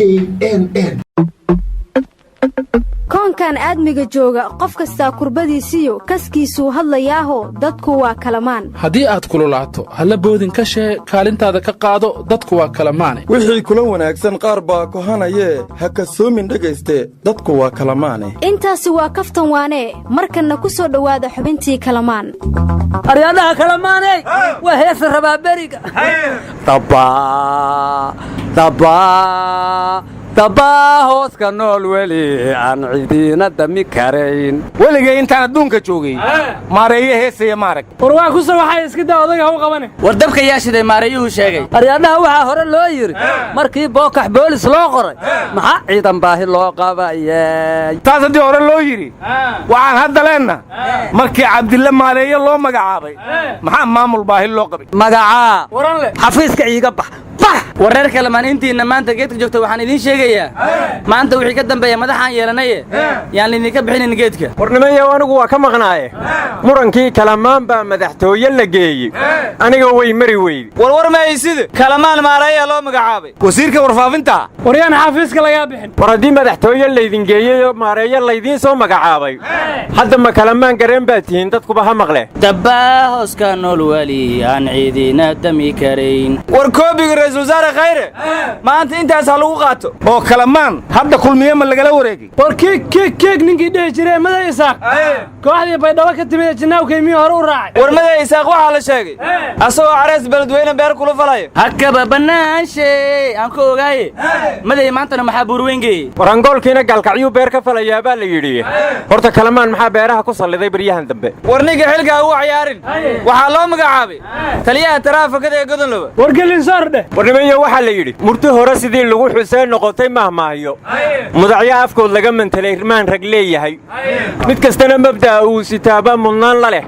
KNN. Koonkan aadmiga jooga, qof kastaa kurbadiisiyo kaskiisuu hadlayaaho, dadku waa kalamaan. Haddii aad kululaato, halla boodin ka shee, kaalintaada ka qaado, dadku waa kalamaane. Wixii kula wanaagsan qaar baa kohanayee, ha kasoomin dhegayste, dadku waa kalamaane. Intaasi waa kaftan waanee. Markanna ku soo dhowaada xubintii Kalamaan. Aryaadhaha Kalamaaney, waa heesa rabaa beriga. Dabaa dabbaa hooska nool weli aan cidiina dami karayn. Weligay intaan adduunka joogay Maareeye heesaya maarag. War waa ku sawaxay, iska daa, odaga ha u qabane. War dabka yaa shiday, Maareeyuhu sheegay? Aryaadhaha, waxaa hore loo yidhi markii Bookax boolis loo qoray, maxaa ciidan baahi loo qabayey? Taas haddii hore loo yidhi, waxaan hadda leenna markii Cabdille Maareeye loo magacaabay, maxaa maamul baahi loo qabay? Magacaa waran le. Xafiiska iiga bax, bax! War reer Kalamaan, intiinna maanta geedka joogta, waxaan idiin sheegayaa maanta wixii ka dambeeya madaxaan yeelanaye, yaan laydinka bixinin geedka. War nimanyow, anigu waa ka maqnaaye, murankii Kalamaan baa madaxtooye la geeyey, aniga way mari weyde. Warwar mahayside, Kalamaan Maareeyaa loo magacaabay. Wasiirka warfaafinta. Waryaan xafiiska lagaa bixin. War haddii madaxtooye laydin geeyey oo Maareeye laydiin soo magacaabay, hadda ma Kalamaan gareen baa tihiin? Dadkuba ha maqle. Dabbaa hooska nool weli aan ciidina dami karayn. War koobiga Ra'iisul Wasaare Khayre maanta intaas ha lagu qaato. Oo Kalamaan hadda Kulmiye ma lagala wareegay? War kiig kiig kiig ninkii dhihi jiree Maday Isaaq, kooxdii Baydhabo ka timid ee Jannaawkay miyuu hore u raacay? War Maday Isaaq waxaa la sheegay asagoo carees Beledweyne beer kula falaya. Hakaba bannaanshe aan ku ogaaye, Maday maantana maxaa buurweyn geeyey? War angoolkiina Gaalkacyuu beer ka falayaa baa la yidhi. Horta Kalamaan maxaa beeraha ku salliday baryahan dambe? War ninka xilkaa u ciyaarin, waxaa loo magacaabay taliyaha taraafikada ee Godonloba. War gelinsoor dheh. War nimanyo, waxaa la yidhi murti hore sidii lagu xusee noqotay mahmaahyo mudacyo afkood laga mantelay maan rag leeyahay, mid kastana mabda'a uu sitaaba mudnaan la leh,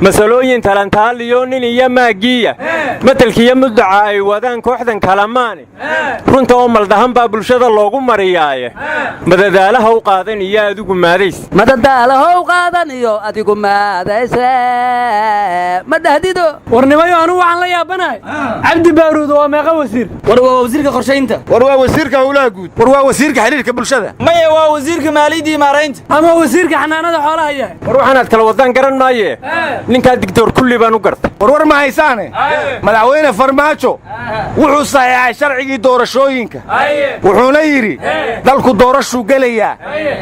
masalooyin talantaaliyo nin iyo maaggiiya matelkiyo mudaca ay wadaan kooxdan Kalamaane, runta oo maldahan baa bulshada loogu mariyaaye, madadaalaha u qaadan iyo adigu maadays. Madadaalahow qaadan iyo adigu maadayse, ma dhahdido. War nimayo, anugu waxaan la yaabanahay, Cabdi Baaruud waa meeqa wasiir? War waa wasiirka qorshaynta. War waa wasiirka howlaha guud. War waa wasiirka xidhiirka bulshada. Maya, waa wasiirka maaliyaddii maaraynta. Ama wasiirka xanaanada xoolaha yahay. War waxaanaad kala wadaan garan maaye, ninkaa digtoor kulli baan u gartay. War war ma haysaane, Madaxweyne Farmaajo wuxuu saxeexay sharcigii doorashooyinka, wuxuuna yidhi dalku doorashuu gelayaa,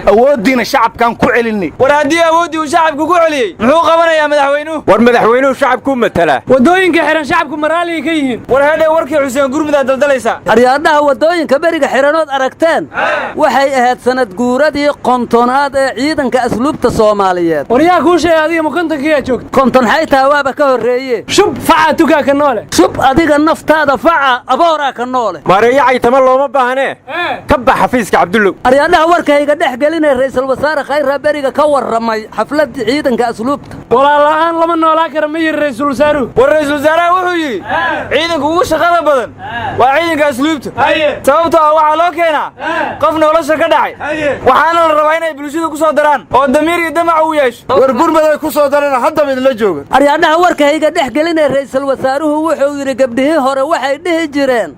awooddiina shacabkaan ku celinnay. War haddii awooddii uu shacabku ku celiyey, muxuu qabanayaa madaxweynuhu? War madaxweynuhu shacabkuu matalaa. Waddooyinka xihan shacabku maraaligay ka yihiin. War hedhe, warkii Xuseen Gurmudaa daldalaysaa. Aryaadhaha, waddooyinka beriga xidhanood aragteen waxay ahayd sanad guuradii 50aad ee Ciidanka Asluubta Soomaaliyeed. War yaa kuu sheegay? Adiga ma 50kiyaa joogta? 50 xaytaa waaba ka horreeye. Shub, facaa tukaa ka noole. Shub, adiga naftaada faca abooraa ka noole. Maareeyo caytama looma baahnee, ka bax xafiiska, Cabdullow. Aryaadhaha, warkayga dhex gelinay, Ra'iisul Wasaare Khayraa beriga ka warramay xafladdii Ciidanka Asluubta. Walaalla'aan lama noolaa kara, ma yidhi ra'iisul wasaaruhu? War ra'iisul wasaaraha wuxuu yidhi ciidanka ugu shaqada badan waa ciidanka asluubta, sababtoo ah waxaa loo keenaa qof nolosha ka dhacay, waxaana la rabaa inay bulshada ku soo daraan oo damiir iyo damac uu yeesho. War Gurmad ay ku soo dareen haddaba idinla jooga. Aryaadhaha, warkayga dhex gelinay, ra'iisul wasaaruhu wuxuu yidhi gabdhihii hore waxay dhihi jireen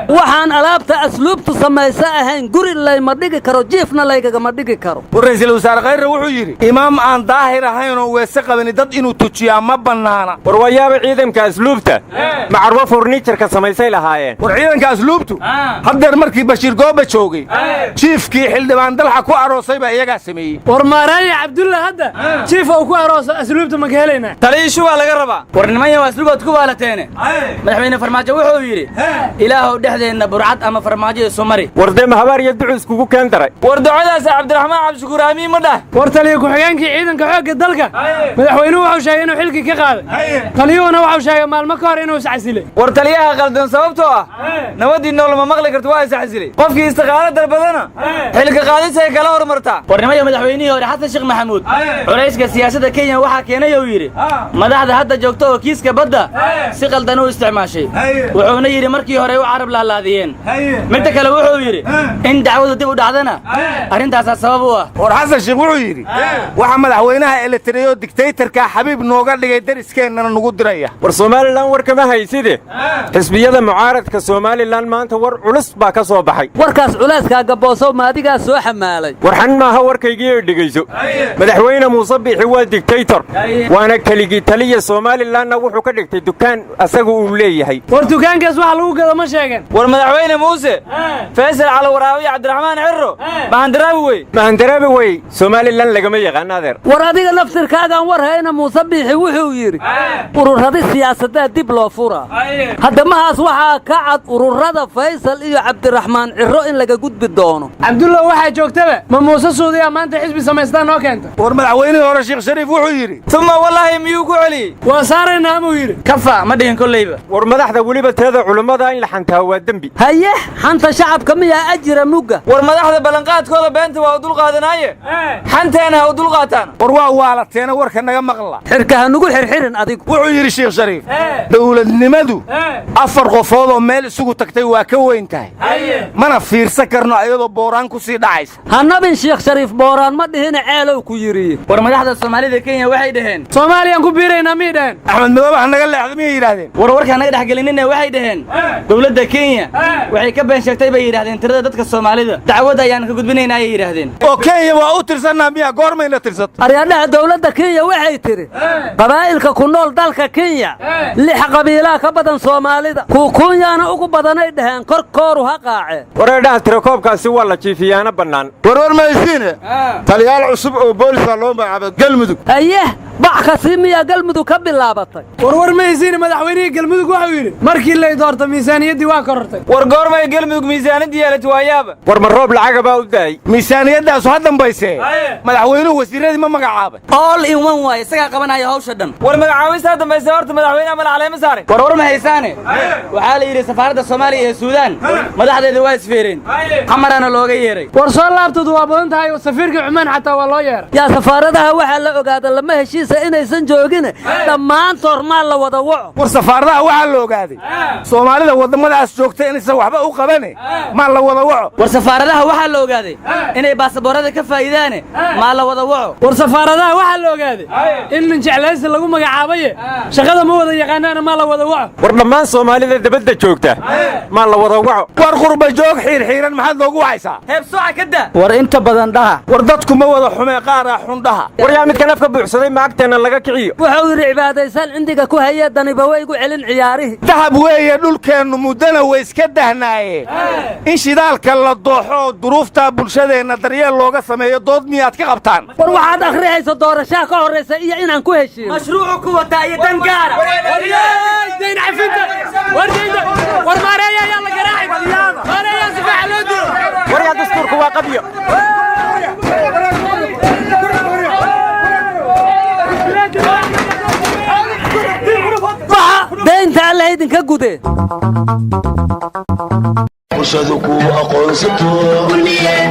waxaan alaabta asluubtu samayso ahayn guri layma dhigi karo, jiifna laygagama dhigi karo. War Ra'iisul Wasaare Khayre wuxuu yidhi imaam aan daahir ahayn oo weese qabani dad inuu tujiyaa ma bannaana. War waayaaba, ciidanka asluubta macarwo furniijarka samaysay lahaayeen. War ciidanka asluubtu haddeer markii Bashiir Gooba joogay, jiifkii Xildhibaan Dalxa ku aroosay baa iyagaa sameeyey. War Maaraaya Cabdulla hadda jiif uu ku arooso asluubta ma ka helaynaa? Taliyii shubaa laga rabaa. War nimanyaw, asluubaad ku waalateene. Madaxweyne Farmaajo wuxuu yidhi Ilaahow dhexdeenna burcad ama farmaajo isu mari. War dee mahabaar iyo ducu iskugu keen daray. War ducadaas Cabdiraxmaan Cabdishakuur aamiin ma dhah. War taliya ku-xigeenkii ciidanka xoogga dalka, madaxweynuhu wuxuu sheegay inuu xilkii ka qaaday, taliyuhuna wuxuu sheegay maalmo ka hor inuu iscasilay. War taliyaha qaldan, sababtoo ah nabaddii nool ma maqli karto waa iscasilay. Qofkii istiqaalo dalbadana xilka qaadisay kala hormartaa. War nimanyaw, madaxweynihii hore Xasan Sheekh Maxamuud culayska siyaasadda Kenya waxaa keenay uu yidhi madaxda hadda joogta oo kiiska badda si qaldan u isticmaashay. Wuxuuna yidhi markii hore u carab laalaadiyeen. Midda kale wuxuu yidhi in dacwadu dib u dhacdana arrintaasaa sabab u ah. War Xasan Sheekh wuxuu yidhi waxa madaxweynaha elitareeyo digtaytarkaa xabiib nooga dhigay, dariskeenana nugu diraya. War Somalilan war kama hayside. Xisbiyada mucaaradka Somalilan maanta war culus baa ka soo baxay. Warkaas culayskaa Gaboosow ma adigaa soo xamaalay? Warxan maaha warkaygii ee dhegayso. Madaxweyne Muuse Biixi waa digtaytor, waana keligii taliya. Somalilanna wuxuu ka dhigtay dukaan asaga uu leeyahay. War dukaankaas waxa lagu gado ma sheegeen. War madaxweyne Muuse, Faysal Cali Waraabe iyo Cabdiraxmaan Cirro mahandaraabi wey. Mahandaraabi wey, Somalilan lagama yaqaan adeer. War adiga naftirkaagaan war hayna. Muuse Biixi wuxuu yidhi ururada siyaasaddaa dib loo furaa. Haddamahaas waxaa ka cad ururada Faysal iyo Cabdiraxmaan Cirro in laga gudbi doono. Cabdullah, waxaa joogtaba ma Muuse Suudiyaa maanta xisbi samaystaa noo keenta? War madaxweynihii hore Sheekh Shariif wuxuu yidhi uma wallaahi miyuu ku celiyey? Waa saaraynaa amuu yidhi. Kafa ma dhihin kollayba. War madaxda weliba teeda culummada in la xantaa waa dembi. Haye, xanta shacabka miyaa ajira mugga? War madaxda ballanqaadkooda beenta waa u dulqaadanaaye, xanteena ha u dulqaataan. War waa waalateena, warka naga maqla. Xirka ha nugu xirxirin adigu. Wuxuu yidhi Sheekh Shariif, dowladnimadu 4 qofood oo meel isugu tagtay waa ka weyn tahay, mana fiirsan karno ayadoo booraan ku sii dhacaysa. Ha nabin, Sheekh Shariif booraan ma dhihine, ceelow ku yidhi. War madaxda Soomaalida Kenya waxay dhaheen Soomaaliyaan ku biiraynaa miyay dhaheen? Axmed Madoobe ha naga leexda miyay yidhaahdeen? War warka naga dhexgelinina, waxay dhaheen dowladda Kenya waxay ka been sheegtay bay yidhahdeen tirada dadka Soomaalida, dacwad ayaan ka gudbinaynaa ayay yidhaahdeen. Oo Kenya waa u tirsannaa miyaa? Goormayna tirsato? Aryaadhaha, dowladda Kenya waxay tidhi qabaa'ilka ku nool dalka Kenya 6 qabiilaa ka badan Soomaalida, kuukuunyaana ugu badanay dhaheen, korkooru ha qaacee. Wareedhaha, tirakoobkaasi waa la jiifiyaana bannaan. Warwar mahaysiine, taliyaal cusub oo boolisa loo magacaabo Galmudug. Haye, bac kasii miyaa Galmudug ka bilaabatay? Warwar mahaysiine, madaxweynihii Galmudug wuxuu yidhi markii lay doorto miisaaniyaddii waa korortay. War goormay Galmudug miisaaniyaddii yeelatay? Waayaaba. War ma roob lacaga baa u daayey? Miisaaniyaddaasu ha dambaysee, madaxweynuhu wasiirradii ma magacaabay? All in one waay, isagaa qabanaya hawsha dhan. War magacaabistaa dambayse, horta madaxweynaha mala caleema saaray. War war ma haysaane, waxaa la yidhi safaaradda Soomaaliya ee Suudaan madaxdeeda waa isfeereen, Xamarana looga yeeray. War soo laabtadu waa badan tahay, safiirka Cumaan xataa waa loo yeeray. Yaa safaaradaha waxaa la ogaada lama heshiisa inaysan joogine, dhammaantoor maa la wada waco. War safaaradaha waxaa la ogaaday Soomaalida waddamadaas joogta inaysan waxba u qabane, maa la wada waco. War safaaradaha waxaa la ogaaday inay baasaboorada ka faa'iidaane, maa la wada waco. War safaaradaha waxaa la ogaaday in nin jeclaysi lagu magacaabaye shaqada ma wada yaqaanaana, maa la wada waco. War dhammaan Soomaalida dabadda joogta maa la wada waco. War qurba joog xiirxiiran maxaad loogu wacaysaa? Heebsooca ka da. War inta badan dhaha. War dadku ma wada xumee, qaaraa xundhaha. War yaa midka nafka buuxsaday maagteenna laga kiciyo. Wuxuu yidhi cibaadaysaan cindiga ku hayee, daniba way igu celin ciyaarihii. Dahab weeye dhulkeennu, muddana way iska dahnaaye, in shidaalka la dooxo oo duruuftaa bulshadeenna daryeel looga sameeyo dood miyaad ka qabtaan? War waxaad akhrihayso doorashaha ka horraysa iyo inaan ku heshiino. Mashruucu ku wataa iyo dan gaara. Dayn cafinta, war daynta, war maareeya ayaa la garaacay, maareeyaa si fiican loo dilo. War yaa dastuurku waa qabyo. Baxa daynta alla idinka gude. Bulshadu ku aqoonsato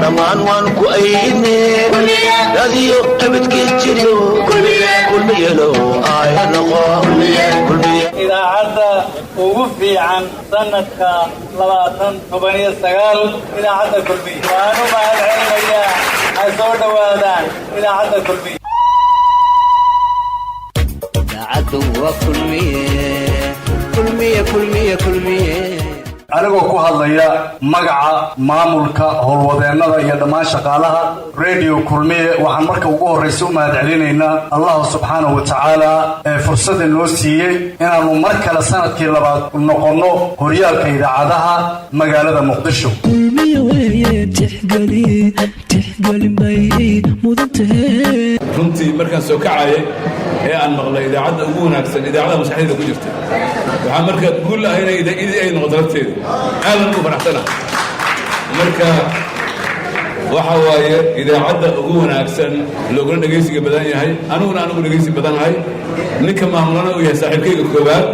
dhammaan waan ku aydne, radiyo abidkeed jiro Kulmiyelow aaya noqo. Idaacadda ugu fiican sanadka 2019, idaacadda Kulmiye. Waan u mahad celinayaa, ha soo dhowaadaan idaacadda Kulmiye. Idaacaddu waa Kulmiye, Kulmiye, Kulmiye, Kulmiye. Anigoo ku hadlaya magaca maamulka, howlwadeennada iyo dhammaan shaqaalaha Rediyo Kulmiye, waxaan marka ugu horraysa u mahad celinaynaa Allahu subxaanahu wa tacaala ee fursadda noo siiyey inaannu mar kale sanadkii labaad noqonno horyaalka idaacadaha magaalada Muqdisho. Runtii markaan soo kacayay ee aan maqlay idaacadda ugu wanaagsan idaacadaha maskaxdayda ku jirta, waxaa marka guul ah inay idii ay noqoto lafteeda, aadan ugu faraxsana. Marka waxa waaye idaacadda ugu wanaagsan looguna dhegaysiga badan yahay, aniguna anugu dhegaysi badanahay, ninka maamulana uu yahay saaxiibkayga koowaad,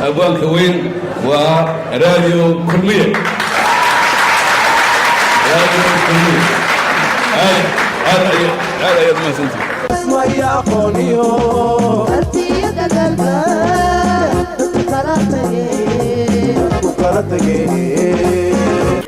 abwaanka weyn, waa Raadiyo Kulmiye. Raadiyo Kulmiye, aad aad aad ayaad umahadsantihi.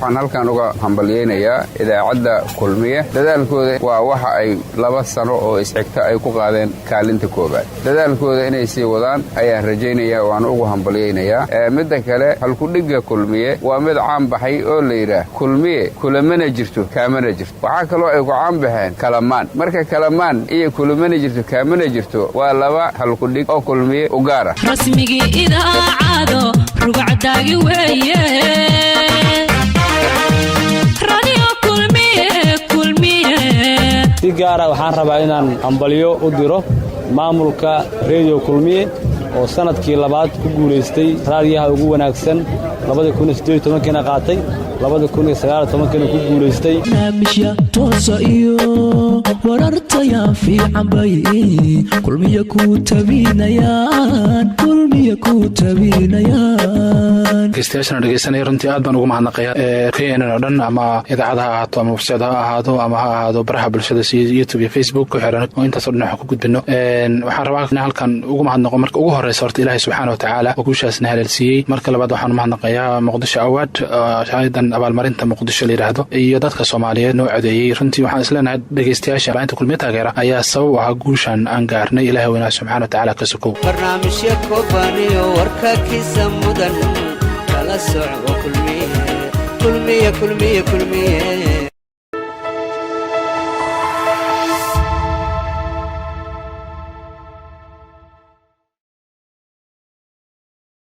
Waxaan halkan uga hambalyaynayaa idaacadda Kulmiye. Dadaalkooda waa waxa ay 2 sano oo isxigta ay ku qaadeen kaalinta koowaad. Dadaalkooda inay sii wadaan ayaan rajaynaya, waan ugu hambalyaynayaa. Midda kale, halkudhigga Kulmiye waa mid caan baxay oo la yidhaah "Kulmiye kulamana jirto kaamana jirto". Waxaa kaloo ay ku caan baxeen kalamaan. Marka kalamaan iyo kulamana jirto kaamana jirto waa laba halkudhig oo Kulmiye u gaar ah. Rasmigii idaacado rugcadaagi weeye, Radio Kulmiye, Kulmiye. Si gaara waxaan rabaa inaan hambalyo u diro maamulka Reediyo Kulmiye oo sannadkii labaad ku guulaystay raadiyaha ugu wanaagsan, kiina qaatay, kiina ku guulaystay. Barnaamijya toosa iyo warartaya fiican bay Kulmiye ku tabinayaan, Kulmiye ku tabinayaan. Dhegeystayaashana dhegeysanaya, runtii aad baan ugu mahadnaqaya KNN oo dhan, ama idaacada ha ahaato, ama website ha ahaado, ama ha ahaado baraha bulshada sida YouTube iyo Facebook ku xiran, oo intaasoo dhan waxaan ku gudbino. Waxaan rabaa in halkan ugu mahadnaqo marka ugu horeysa horta Ilaahay subxaana watacaala oo guushaasna haleelsiiyey. Marka labaad waxaan umahadnaqayaa Muqdisho Award, hay'addan abaalmarinta Muqdisho la yidhaahdo, iyo dadka Soomaaliyeed noo codeeyey. Runtii waxaan isleenahay dhegeystayaasha baahinta Kulmiye taageera ayaa sabab u ahaa guushan aan gaarnay, Ilahay weynaa subxaana watacaala ka sokow. Barnaamijya kobaniyo warka kiisa mudan kala soco Kulmiye, Kulmiye, Kulmiye, Kulmiye.